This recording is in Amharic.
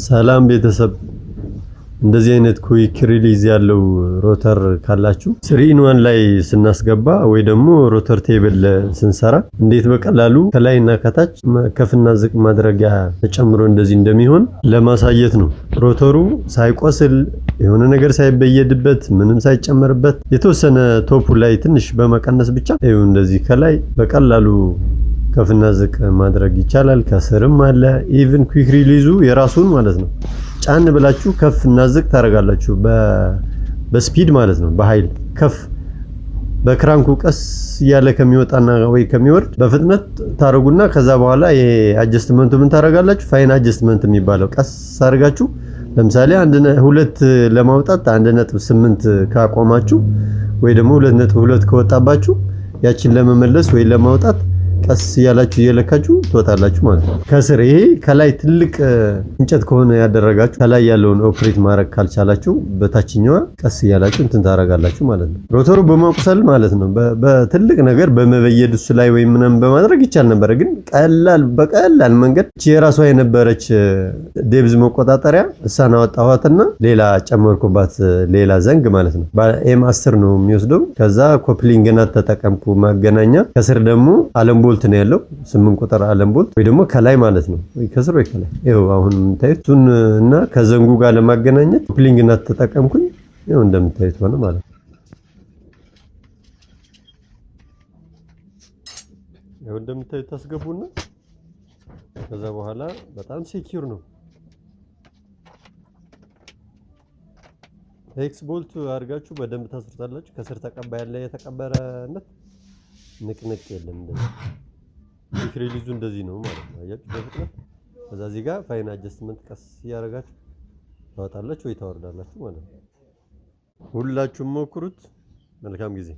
ሰላም ቤተሰብ፣ እንደዚህ አይነት quick release ያለው router ካላችሁ 3 in 1 ላይ ስናስገባ ወይ ደግሞ router table ስንሰራ እንዴት በቀላሉ ከላይና ከታች ከፍና ዝቅ ማድረጊያ ተጨምሮ እንደዚህ እንደሚሆን ለማሳየት ነው። Router ኡ ሳይቆስል፣ የሆነ ነገር ሳይበየድበት፣ ምንም ሳይጨመርበት፣ የተወሰነ top ኡ ላይ ትንሽ በመቀነስ ብቻ ይኸው እንደዚህ ከላይ በቀላሉ ከፍና ዝቅ ማድረግ ይቻላል። ከስርም አለ። Even quick release ኡ የራሱን ማለት ነው። ጫን ብላችሁ ከፍ እና ዝቅ ታደርጋላችሁ በ speed ማለት ነው። በኃይል ከፍ በ crank ኡ ቀስ እያለ ከሚወጣና ወይ ከሚወርድ በፍጥነት ታደርጉና ከዛ በኋላ ይሄ adjustment ኡ ምን ታደርጋላችሁ? Fine adjustment የሚባለው ቀስ አድርጋችሁ ለምሳሌ አንድ ሁለት ለማውጣት 1.8 ካቆማችሁ ወይ ደግሞ 2.2 ከወጣባችሁ ያችን ለመመለስ ወይ ለማውጣት ቀስ እያላችሁ እየለካችሁ ትወጣላችሁ ማለት ነው። ከስር ይሄ ከላይ ትልቅ እንጨት ከሆነ ያደረጋችሁ ከላይ ያለውን operate ማድረግ ካልቻላችሁ በታችኛዋ ቀስ እያላችሁ እንትን ታደርጋላችሁ ማለት ነው። Router ኡ በማቁሰል ማለት ነው። በትልቅ ነገር በመበየድ እሱ ላይ ወይም ምናምን በማድረግ ይቻል ነበረ። ግን ቀላል በቀላል መንገድ የራሷ የነበረች depth መቆጣጠሪያ እሷን አወጣኋትና ሌላ ጨመርኩባት፣ ሌላ ዘንግ ማለት ነው። M 10 ነው የሚወስደው። ከዛ coupling nut ተጠቀምኩ ማገናኛ። ከስር ደግሞ Allen bolt ነው ያለው፣ 8 ቁጥር Allen bolt ወይ ደግሞ ከላይ ማለት ነው፣ ወይ ከስር ወይ ከላይ። ይኸው አሁን የምታዩት እሱን እና ከዘንጉ ጋር ለማገናኘት coupling nut ተጠቀምኩኝ። ይኸው እንደምታዩት ሆነ ማለት ነው። ይኸው እንደምታዩት ታስገቡና ከዛ በኋላ በጣም secure ነው። Hex bolt አድርጋችሁ በደንብ ታስሩታላችሁ። ከስር ተቀባይ ያለ የተቀበረነት ንቅንቅ የለም። እንደዚህ quick release ኡ እንደዚህ ነው ማለት ነው። አያችሁ በፍጥነት ከዛ እዚህ ጋር fine adjustment ቀስ እያደረጋችሁ ታወጣላችሁ ወይ ታወርዳላችሁ ማለት ነው። ሁላችሁም ሞክሩት። መልካም ጊዜ።